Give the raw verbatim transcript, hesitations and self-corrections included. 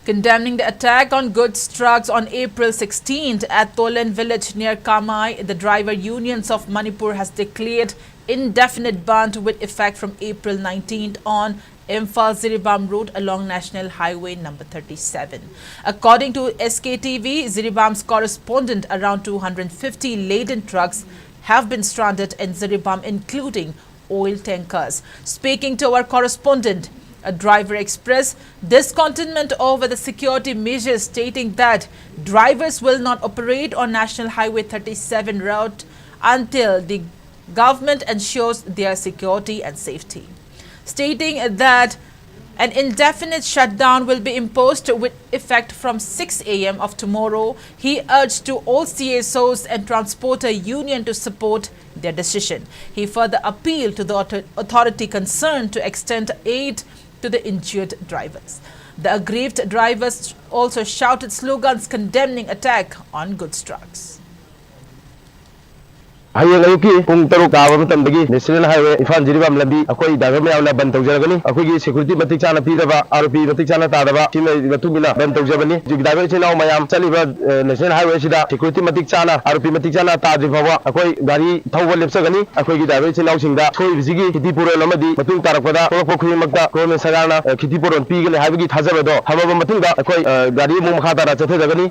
Condemning the attack on goods trucks on April sixteenth at Tolen village near Kamai, the driver unions of Manipur has declared indefinite bandh with effect from April nineteenth on Imphal Jiribam road along National Highway number thirty-seven. According to S K T V, Jiribam's correspondent, around two hundred fifty laden trucks have been stranded in Jiribam, including oil tankers. Speaking to our correspondent, a driver expressed discontentment over the security measures, stating that drivers will not operate on National Highway thirty-seven route until the government ensures their security and safety. Stating that an indefinite shutdown will be imposed with effect from six a m of tomorrow, he urged to all C S Os and transporter union to support their decision. He further appealed to the author- authority concerned to extend aid to the injured drivers. The aggrieved drivers also shouted slogans condemning attack on goods trucks. ꯍꯌꯦꯡ ꯑꯌꯨꯛꯀꯤ ꯄꯨꯡ ꯇꯔꯨꯛ ꯇꯥꯕ ꯃꯇꯝꯗꯒꯤ national highway Imphal Jiribam ꯂꯝꯕꯤ ꯑꯩꯈꯣꯏ driver ꯃꯌꯥꯝꯅ ꯕꯟ ꯇꯧꯖꯔꯒꯅꯤ꯫ ꯑꯩꯈꯣꯏꯒꯤ ꯁꯦꯀ꯭ꯌꯨꯔꯤꯇꯤ ꯃꯇꯤꯛ ꯆꯥꯅ ꯄꯤꯗꯕ, ꯑꯥꯔ ꯑꯣ ꯄꯤ ꯃꯇꯤꯛ ꯆꯥꯅ ꯇꯥꯗꯕ, ꯁꯤꯒꯤ ꯃꯇꯨꯡ ꯏꯟꯅ ꯕꯟ ꯇꯧꯖꯕꯅꯤ꯫ ꯍꯧꯖꯤꯛ ꯗ꯭ꯔꯥꯏꯚꯔ ꯏꯆꯤꯜ ꯏꯅꯥꯎ ꯃꯌꯥꯝ ꯆꯠꯂꯤꯕ ꯅꯦꯁꯅꯦꯜ ꯍꯥꯏꯋꯦ ꯑꯁꯤꯗ ꯁꯦꯀ꯭ꯌꯨꯔꯤꯇꯤ ꯃꯇꯤꯛ ꯆꯥꯅ, ꯑꯥꯔ ꯑꯣ ꯄꯤ ꯃꯇꯤꯛ ꯆꯥꯅ ꯇꯥꯗ꯭ꯔꯤ ꯐꯥꯎꯕ ꯑꯩꯈꯣꯏ ꯒꯥꯔꯤ ꯊꯧꯕ ꯂꯦꯞꯆꯒꯅꯤ꯫ ꯑꯩꯈꯣꯏꯒꯤ ꯗ꯭ꯔꯥꯏꯚꯔ ꯏꯆꯤꯜ ꯏꯅꯥꯎꯁꯤꯡꯗ ꯁꯣꯏꯕꯁꯤꯒꯤ ꯈꯤꯇꯤ ꯄꯨꯔꯣꯟ ꯑꯃꯗꯤ ꯃꯇꯨꯡ ꯇꯥꯔꯛꯄꯗ ꯊꯣꯛꯂꯛꯄ ꯈꯨꯗꯤꯡꯃꯛꯇ ꯒꯣꯔꯃꯦꯟ ꯁꯔꯀꯥꯔꯅ ꯈꯤꯇꯤ ꯄꯨꯔꯣꯟ ꯄꯤꯒꯅꯤ ꯍꯥꯏꯕꯒꯤ ꯊꯥꯖꯕꯗꯣ ꯊꯝꯃꯕ ꯃꯇꯨꯡꯗ ꯑꯩꯈꯣꯏ ꯒꯥꯔꯤ ꯑꯃꯨꯛ ꯃꯈꯥ ꯇꯥꯅ ꯆꯠꯊꯖꯒꯅꯤ꯫